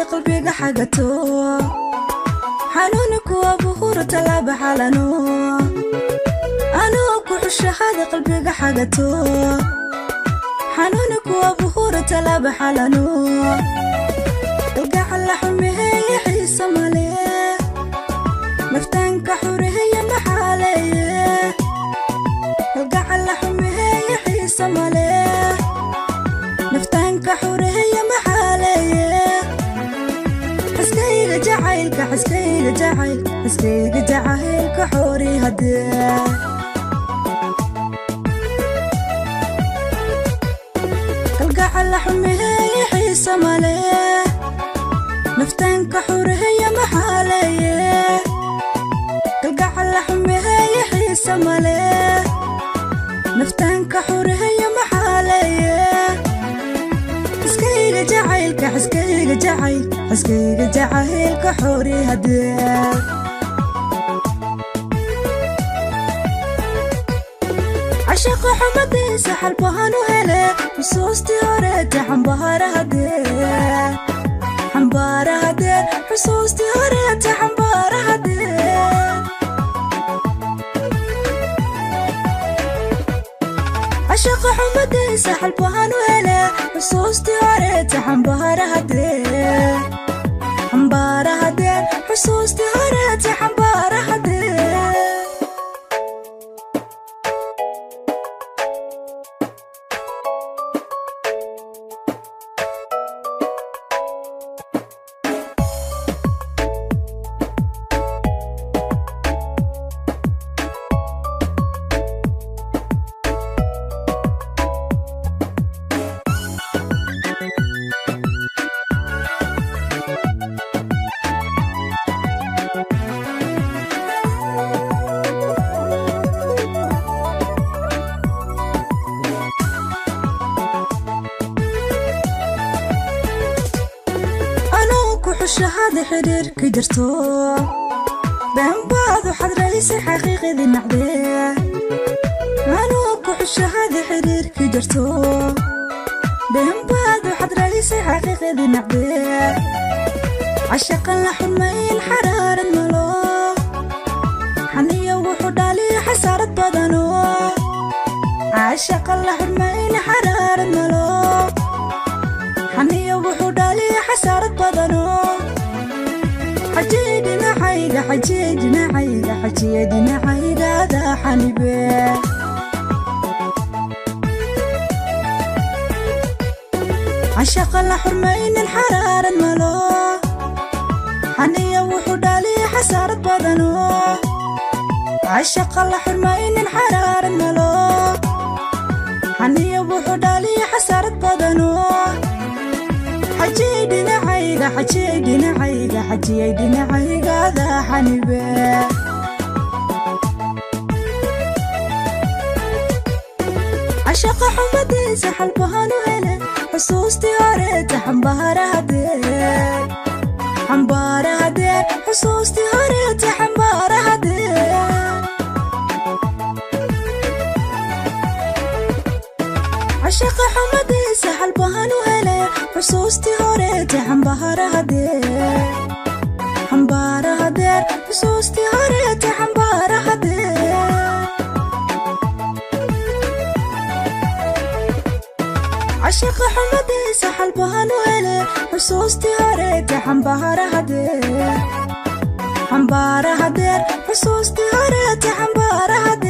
Xushahada qalbiga xagato xanuunku abuur talaaba xalano anoo ku xushahada qalbiga xagato xanuunku abuur talaaba xalano kalgacal la xumeeye xiisa male naftaanka xureeye maxaaleeye kalgacal la xumeeye xiisa male naftaanka xureeye maxaaleeye xaskayga jacaylka xaskayga jacayl xaskayga jacaylka xori hadee kalgacal la xumeeye xiisa male naftaanka xureeye maxaaleeye kalgacal la xumeeye xiisa male naftaanka xureeye maxaaleeye xaskayga jacaylka xaskayga jacayl xaskayga jacaylka xori hadee cashaqa xumadiisa xalbahan u hele xusuustii horeete xambaara hadee xambaara hadee xusuustii horeete xambaara hadee cashaqa xumadiisa xalbahan u hele xusuustii horeete xambaara hadee xambaara hadee xusuustii horeete xambaara hadee. Xushahada xiriirka jirto beenbaadu xadraysay xaqiiqadii nacdee anuu ku xushahada xiriirka jirto beenbaadu xadraysay xaqiiqadii nacdee cashaqan la xumayn xaraarad malo xaniya wuxuu dhaliya xasaarad badano cashaqan la xurmayn xaraarad malo xaniya wuxuu dhaliya xasaarad badano xajiyey dhinacayga xajiyey dhinacayga xajiyey dhinacayga adaa xanibe cashaqa la xurmaynin xaraarad malo xaniya wuxuu dhaliya xasaarad badano cashaqa la xurmaynin xaraarad malo xaniya wuxuu dhaliya xasaarad badano xajiyey dhinacayga xajiyey dhinacayga xajiyey dhinacayga adaa xanibe cashaqa xumadiisa xalbahan u hele xusuustii horeete xambaara hadee xambaara hadee xusuustii horeete xambaara hadee cashaqa xumadiisa xalbahan u hele xusuustii horeete xambaara hadee xambaara hadee xusuustii horeete xambaara hadee. Cashaqa xumadiisa xalbahan u hele xusuustii horeete xambaara hadee xambaara hadee xusuustii horeete xambaara hadee.